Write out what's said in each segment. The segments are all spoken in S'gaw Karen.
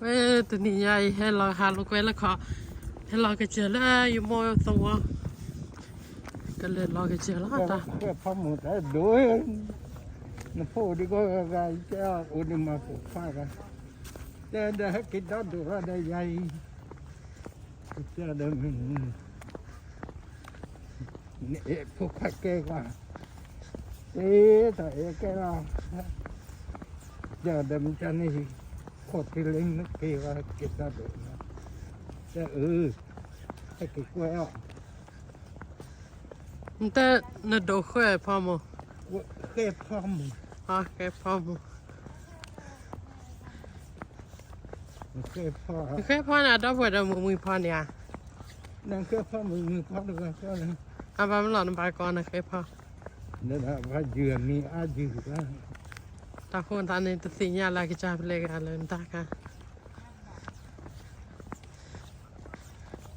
ဝဲတနံၤညါအံၤ ဟဲလီၤဟးလိာ်ကွဲလၢခီၣ်, ဟဲလီၤကစၢၢ်လၢယမိၢ်သဝီ, ကလဲၤလီၤကစၢၢ်လီၤတၢ်, ဃဲၢ်ဖီမုၢ်တၢ်ဒိၣ်, နဖိဒ်ကီဂၤဂၤ ယတဲအီၤအိၣ်ဒံးမၤပိာ်ခွါဂၤ, တဲဒီးဟဲက့ၤဒီဒိၣ်လီၤဒီးယၤအံၤ, ကစၢၢ်ဒီးမ့ၢ် နအဲၣ်ဖိခွါကဲကွၢ်, တၢ်အဲၣ်ကဲလီၤ, ဒီးမ့ၢ်တၢ်န့ၣ် ခိၣ်ထံလၢမ့ၢ်က့ၤဝဲက့ၤတၢ်ဒိၣ်, တၢ်အၢ, ဟဲက့ၤကွဲအီၤ, နတဲနဒိၣ်ဃဲၢ်ဖီမုၢ်, ဃဲၢ်ဖီမုၢ်, ဃဲၢ်ဖီမုၢ်, ဃဲၢ်ဖီန့ၣ် အဒီပုၢ်ဝဲၢ်ဒီးမုၢ်မုၢ်ဖီန့ၣ်ဧါ, နဃဲၢ်ဖီမုၢ်မုၢ်ဖီတဂၤဃီလၢ, အဘၣ်မလီၤနဘၣ်ကိးနဃဲၢ်ဖီ, နဘၣ်ယုၢ်အမံၤအါယုၢ်, တၢ်ဃိသးန့ၣ် တသ့ၣ်ညါလၢကစၢ်ဖျဲၣ်ဂၤလၢနတၢ်ခါ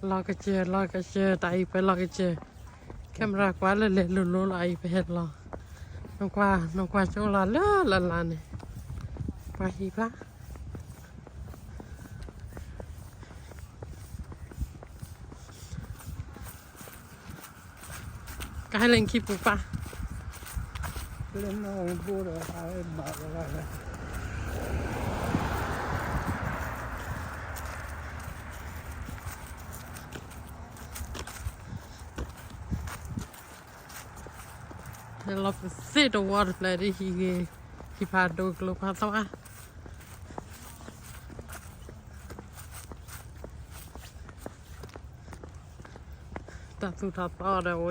လီၤကစၢၢ် လီၤကစၢၢ် တၢ်အံၤပလီၤကစၢၢ်, camera ကွၢ်လၢလဲၤလိၤလိၤလီၤ အံၤပဟဲလီၤ, နကွၢ် နကွၢ်ကၠိလီၤလၢလၢ်လၢ်န့ၣ်, ပှၤဟံၣ်ဖျါ ကဟဲလၢခံပူၤပၢ်, ဟဲလီၤပသ့ၣ်တဝီတဖျၢၣ်ဒ်ဟံၣ်ဂ့ၤ, ဟံၣ်ဖးဒိၣ်ကျိဖးသဝါ တၢ်သူၣ်ထီၣ်သီဒီးအိၣ်ဟံ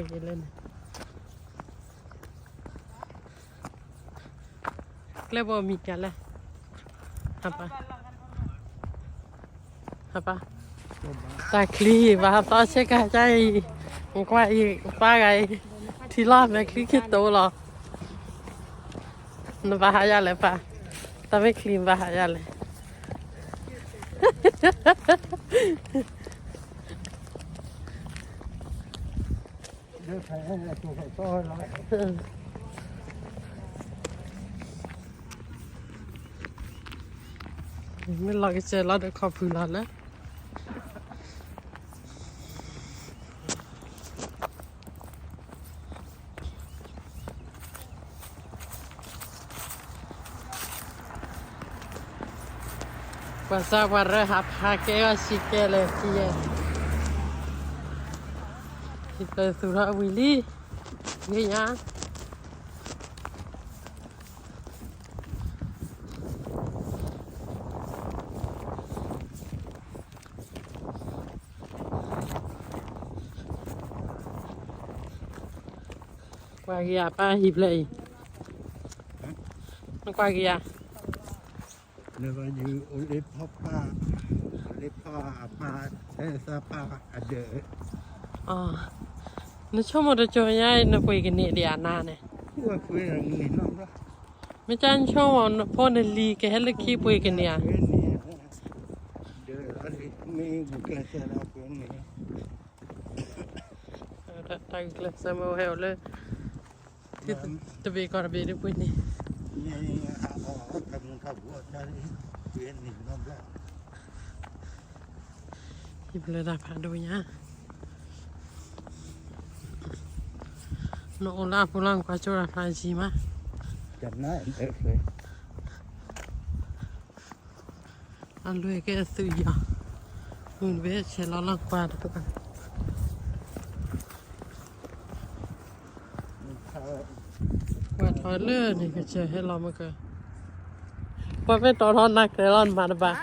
ၣ်လၢန့ၣ်, ကျဲဘိမံၤကလဲၣ်, ဟးပၢ်, ဟးပၢ်, တၢ်ချံဘၣ်ဟးသီဆဲကၤကါအံၤ, ကွၢ်အံၤပၢ်ဂၤအံၤ, ထံလီၤမဲာ်ချံခံတိၤလီၤ, နဘၣ်ဟးယၤလဲၣ်ပၢ်, တၢ်မ့ၢ်ချံနဘၣ်ဟးယၤလဲၣ် မ့ၢ်လီၤကစၢၢ်လီၤဒီးခီၣ်ဖုၣ်လီၤလၢ ပှၤစၢ်ပှၤရၢဟးဖးကဲအီၤဆံးကဲလၢာ်ခံယဲၢ်, ဟံၣ်ဖျၢၣ်သူၣ်ထီၣ်ဝံၤလံ, ဂ့ၤညါ ကွၢ်က့ၤယၤပၢ်ဟံၣ်ဖျၢၣ်အံၤ, နကွၢ်က့ၤယၤ, နဘၣ်ယုၢ်အိၣ်လၢဖီပၢ်, အိၣ်လၢဖီအပၢ်, သးပၢ်အဒၢး, နဆိကမိၣ်တစိၤညါအံၤ နပှ့ၤကန့ၢ်ဒံးအနါန့ၣ်, မ့ၢ်ကနဆိကမိၣ်နဖိနလံၤကဟဲလၢခံပှ့ၤကန့ၢ်ဧါ, တၢ်ဂုာ်ကျဲးစၢးမ့ၢ်ဟဲအိၣ်လၢ တဘ့ၣ်ကီၢ်တဘ့ၣ်ဒ်ပှ့ၤန့ၣ်, ဟံၣ်ဖျၢၣ်တၢ်ဖးဒိၣ်ညါ, နအိၣ်လၢအပူၤလီၤ နကွၢ်ကၠိတၢ်ဖျါယံၤမး အလွဲၢ်ကဲအသုးယီၤ, မုၢ်တဘ့ၣ်ဆဲးလီၤလီၤကွၢ်တပၢၢ်, ကွၢ်ထီၣ်လၢန့ၣ် ကစၢၢ်ဟဲလီၤမ့ၢ်က, ပှၤမ့ၢ်တီထီၣ်နၤကျဲလီၤနမၤတဘၣ်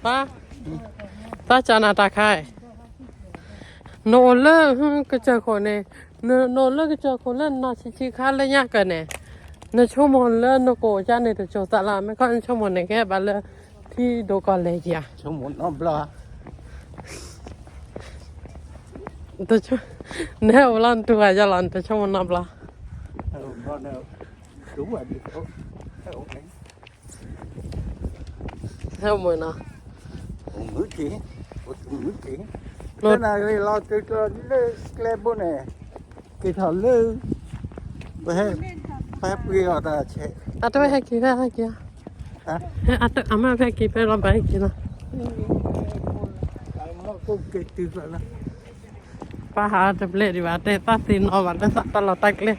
ပၢ်, ပၢ်ကနၤတၢ်ခါအံၤ, နအိၣ်လၢကစၢၢ်ခိၣ်န့ၣ်, နအိၣ်လၢကစၢၢ်ခိၣ်လၢနီၢ်ဆံးဆံးခါလၢညါကၢၢ်န့ၣ်, နဆိကမိၣ်လၢနကအိၣ်ကၢ်န့ၣ်တစိၤသးလီၤ, မ့ၢ်ခီနဆိကမိၣ်န့ၣ် ကဟဲဘၣ်လၢထံဒိၣ်ကီၢ်လဲၢ်ဧါ, နဟဲအိၣ်လီၤနတူၢ်ဘၣ်ယၤလီၤ နတဆိကမိၣ်နီတဘျီ ဟဲမုၢ်နီၤ, မုၢ်က့ၤ, မုၢ်က့ၤ, တနၤဂ့ၤလီၤ က့ၤထီၣ်လၢကျဲဘိန့ၣ်, က့ၤထီၣ်လၢ, ပဟဲ, ပှ့ၤအီၤတၢ်ဆဲး, အတဝဲဟဲက့ၤဖဲဟဲက့ၤ, အမ့ၢ်ဖဲက့ၤဖဲလီၤဘၣ်ဟဲက့ၤလီၤ. ပၢ်ဟးတဘျဲၣ်ဒံးဘၣ် တဲသးသ့ၣ်နီၣ်ဘၣ်လၢသးတၢ်လီၢ်တၢ်ကျဲ,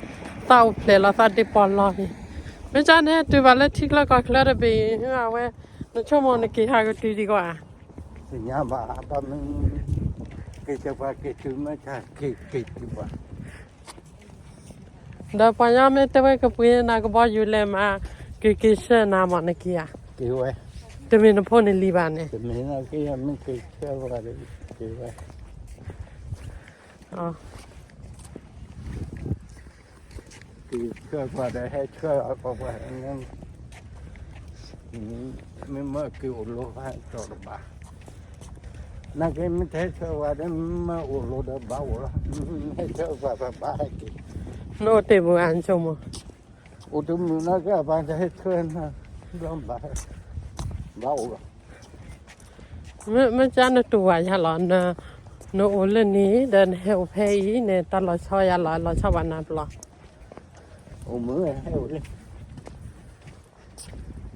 သးအိၣ်ဖျဲၣ်လီၤသးဒ့ပီၢ်လီၤန့ၣ်, မ့ၢ်ကန့ၣ်တုၤဘၣ်လၢထံချၢကီၢ်ချၢတဘ့ၣ် အဝဲ, နဆိကမိၣ်နက့ၤဟးကတုၤဒံးကွၢ်, သ့ၣ်ညါဘၣ် ဘၣ်မနုၤ, က့ၤကပှၤက့ၤတုၤမ့ၢ်ကက့ၤက့ၤတုၤဘၣ် ဒီးပှၤညီမ့ၢ်တဲဝဲကပှ့ၤနၤကဘီယူၤလဲၣ်မး, က့ၤက့ၤဆှၢနၤမးနက့ၤဧါ, က့ၤဝဲ, တမ့ၢ်နဖိန့ၣ်လံၤဘၣ်န့ၣ်, တမ့ၢ်နက့ၤမ့ၢ်က့ၤဆှၢဝဲဒီး, က့ၤဝဲ, က့ၤဆှၢပှၤဒီးဟဲဆှၢပှၤ, မ့ၢ်မၢက့ၤအိၣ်လိၤဖးတီၢ်တဘၣ် နာ်က့မ့ၢ်တဟဲဆှၢဝဲဒီး မ့ၢ်အိၣ်လိၤဒီးဘၣ်အိၣ်လီၤ, ဟဲဆှၢပှၤဘၣ်ဟဲက့ၤ, နအိၣ်တ့ၢ်ပူၤဧါ နဆိကမိၣ်, အိၣ်တမုာ်နာ်က့အပှၤတဟဲဆှၢနၤ, ဘၣ်, ဘၣ်အိၣ်လီၤ, မ့ၢ်ကနတူၢ်ဝဲယၤလီၤ, နအိၣ်လၢန့ၣ် ဒီးနဟဲအိၣ်ဖဲအံၤန့ၣ် တၢ်လီၤဆီယၤလီၤ လီၤဆီဘၣ်နၤပျီ, အိၣ်မုာ်ဟဲအိၣ်လၢ ကလၢန့ၣ်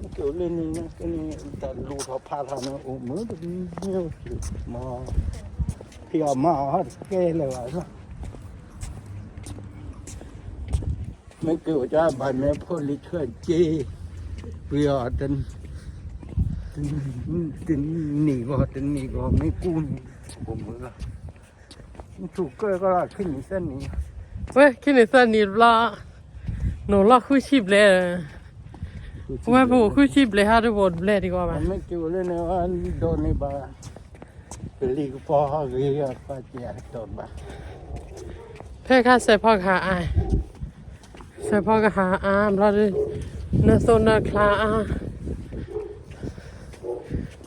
တၢ်လူၤထီၣ်ဖးထီၣ်န့ၣ် အိၣ်မုာ်တမံၤမံၤ, ဖံးအီၣ်မၤအီၣ်တကဲလၢၤဘၣ်, မ့ၢ်က့ၤအိၣ်ကဘၣ်မ့ၢ်ဖိလံၤဆှၢက့ၤ, ပှ့ၤအီၤ, တနံၣ်ဂီၤတနံၣ်ဂီၤမ့ၢ်ကူၣ်န့ၣ်, အိၣ်မုာ်လီၤ, ထူၣ်ကၢကီလီၤ ခံနံၣ်သၢနံၣ်, ဝဲခံနံၣ်သၢနံၣ်တဘျီ, နအိၣ်လီၤဃုဆံဘျဲၣ်, ဝဲပအိၣ်ဃုဆံဘျဲၣ်ဟးဒီးပအိၣ်တဘျဲၣ်ဒံးကီးဘၣ်, မ့ၢ်က့ၤအိၣ်လၢန့ၣ် ဒိးန့ၢ်ဘၣ်, ကလံၤကပီၤဂ့ၤပှၤကဲတီၢ်ဘၣ်, ဖဲခါစဲးဖီကဟၣ်အါ, စဲးဖီကဟၣ်အါဘျီဒီး, နသူၣ်နၢ်ဖျါအါ,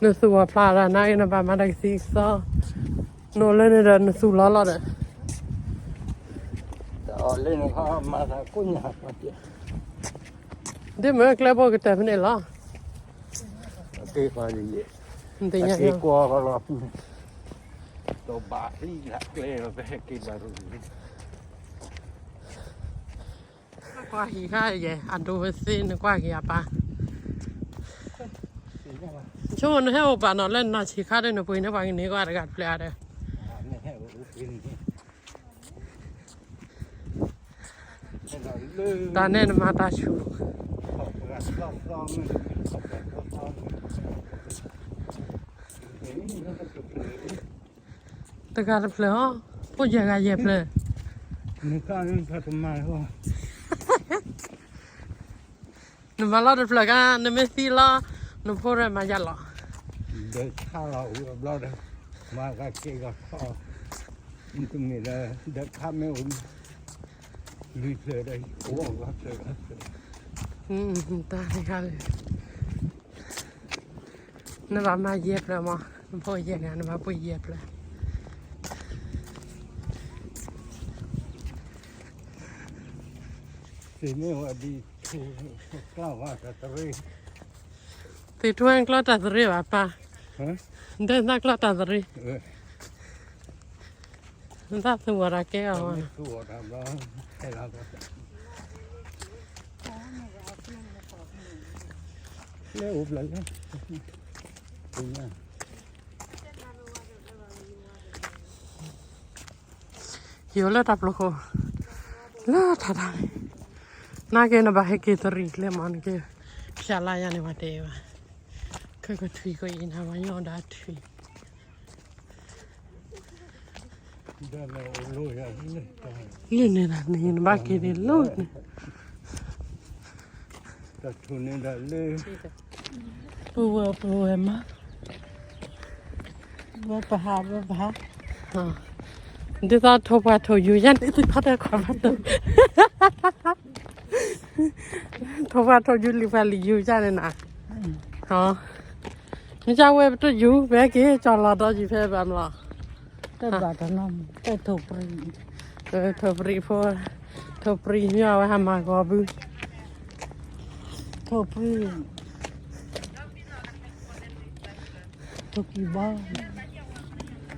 နသူၣ်အီၤဖျါဒီး နာ်က့နဘၣ်မၤတၢ်ကသံၣ်ကသီ, နအိၣ်လၢန့ၣ်ဒီးနသူၣ်လီၤလီၤဒီး, ဒ်မ့ၢ်ကျဲဘိကတၢၢ်ဖဲန့ၣ်လီၤ, တက့ၤကွၢ်လီၤ, ကွၢ်ဟံၣ်ခါယဲၢ် အဒိဝဲသ့ၣ်နကွၢ်က့ၤအပၢ်, ဆိကမိၣ်နဟဲအိၣ်ပာ်နီၤလၢနဆံးခါဒီး နပှ့ၤန့ၢ်ပှၤကန့ၢ်ကွၢ်တဂၤတဖျၢၣ်ဒီး တၢ်န့ၣ်နမၤတၢ်ဆူၣ်, တဂၤတဖျၢၣ်ဟီ, ဖိယဲၢ်ဂၤယဲၢ်ဖျၢၣ်, နမၤလီၤတဖျၢၣ်ခါ နမ့ၢ်သံလီၤ, နဖိရဲၣ်မၤယၤလီၤ, ဒီးဆါလီၤဝံၤအဘျီဒီး, မၤဂၤက့ၤဂၤခီ, မ့တမ့ၢ်ဒီး, ဒီးခါမ့ၢ်အိၣ်, လွံၢ်ဖျၢၣ်ဒီး, အိၣ်ဂၤဖျၢၣ်ဂၤဖျၢၣ်, တၢ်တခါလၢ နဘၣ်မၤယဲၢ်ဖျၢၣ်မး, နဖိယဲၢ်ဂၤ နဘၣ်ပှ့ၤယဲၢ်ဖျၢၣ်, သ့ၣ်မ့ၢ်ဝဲဒ်, ကျီၢ်ဝဲတၢ်သရ့, သ့ၣ်ထူဝဲကျီၢ်တၢ်သရ့ဘၣ်ပၢ်, ဒဲနကျီၢ်တၢ်သရ့, နသးသူၣ်ဝဲတၢ်ကဲအီၤ, လၢအိၣ်ဘျၢလၢ, ယိၤလၢတၢ်ပျိၤခိၣ်, လၢထးထးန့ၣ်, နာ်က့နဘၣ်ဟဲက့ၤသရံးကျဲမးနက့ၤ, ဖျါလၢယၤန့ၣ်ဝဲတဲဘၣ်, ခဲကထွံၣ်ကအံၤနၤဝဲညီဒီးထွံၣ်, လၢန့ၣ်နၤန့ၣ် နဘၣ်က့ၤန့ၣ်လၢန့ၣ်, တၢ်ထူၣ်န့ၣ်ဒၣ်လၢ, ပဝဲပဝဲမး, ဝဲပဟးဝဲပဟး, ဒ်သိးထိၣ်ပှၢ်ထိၣ်ယူၤယါန့ၣ် သုခီတၢ်ခွါဘၣ်တၢ်, ထိၣ်ပှၢ်ထိၣ်ယူၤလံၤပှၢ်လံၤယူၤယါန့ၣ်နၤ, မ့ၢ်ကဝဲပတယူၤ ပဟဲက့ၤကၠီလီၤဒီးယံၤဖဲဘၣ်မလီၤ, တၢ်ဘၣ်တၢ်နီၢ်, တၢ်ထိၣ်ပြံ, ထိၣ်ပြံဖိ, ထိၣ်ပြံမ့ၢ်ဝဲဟးမၤဂီၤဘု, ထိၣ်ပြံ, ထိၣ်ကံဘီ,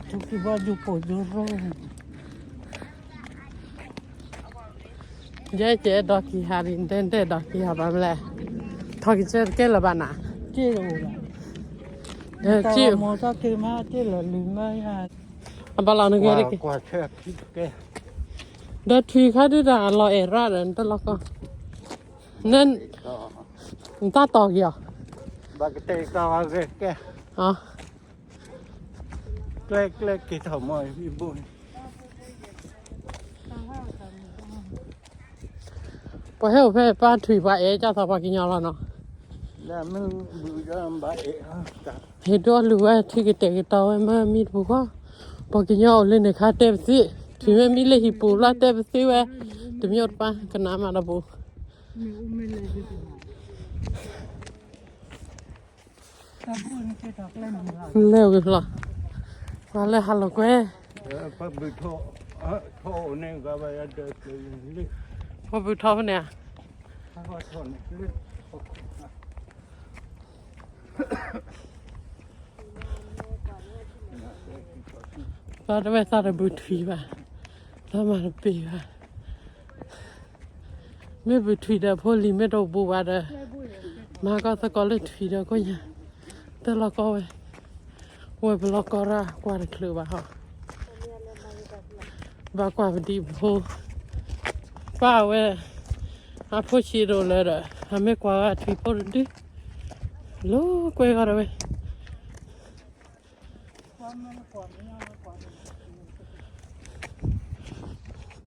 ထိၣ်ကံဘီယူၤပိာ်ယူၤရိ, ယဲကဲဒီကံၤဟးဒ်တဲတဲဒီကံၤဟးဘၣ်မလဲၣ်, ထီၣ်ကစၢၢ်တကဲလၢၤဘၣ်နၤ, က့ၢ်လၢ, အဘၣ်လီၤနဂဲၤတက့ၢ်, ဒီးထွံၣ်ခါဒုးတၢ်လီၤအဲၣ်ရၣ်ဒီးနတလီၤကီ, န, နတၢ်တီၢ်က့ၤအီၤ, ဘၣ်ကတဲကီးဝဲကဲ, ကျဲကျဲက့ၤထီၣ်မီၢ်ဘိန့ၣ် ပှၤဟဲအိၣ်ဖဲပှၤထွံၣ်ပှၤအဲၣ်ကၢ်သးပှၤကညီလီၤနီၤ, ဟ့ၣ်ဒိးလူၤဝဲထံကတဲာ်ကတီၤဝဲမၢမံတပူၤဃီ, ပှၤကညီအိၣ်လၢန့ၣ်ခါတဲပသ့, ထွံၣ်မ့ၢ်မံလၢဟံၣ်ပူၤလီၤတဲပသ့ဝဲ, တမ့ၢ်တပၢ်ကနၣ်မးတပူၤ လဲၤဝံၤလီၤ, ပှၤလၢဟးလီၤကွဲ, ပှၤဘုးထီၣ်ဖဲန့ၣ်ဧါ, ပှၤတဝဲသးတဘုးထွံၣ်ဘၣ်, သးမၤတပ့ၤဘၣ်, မ့ၢ်ဘုးထွံၣ်ဒီးဖိလံၤမ့ၢ်တဘူးဘၣ်ဒီး, မၤကီၢ်သကိးလၢထွံၣ်ဒီးကိးညါ, တလီၤကီဝဲ, ဝဲပလီၤကီရၣ်ကွၢ်တချုးဘၣ်ဟီ, ဘၣ်ကွၢ်ပဒံးဖိ, ပၢ်ဝဲ, အဖိဆံးဒိၣ်လၢဒီး အမ့ၢ်ကွၢ်ဝဲအထွံၣ်ဖိတဒု, လိၤကွဲဂီၤတဝဲ, ကွၢ်မ့ၢ်ကွၢ်မ့ၢ်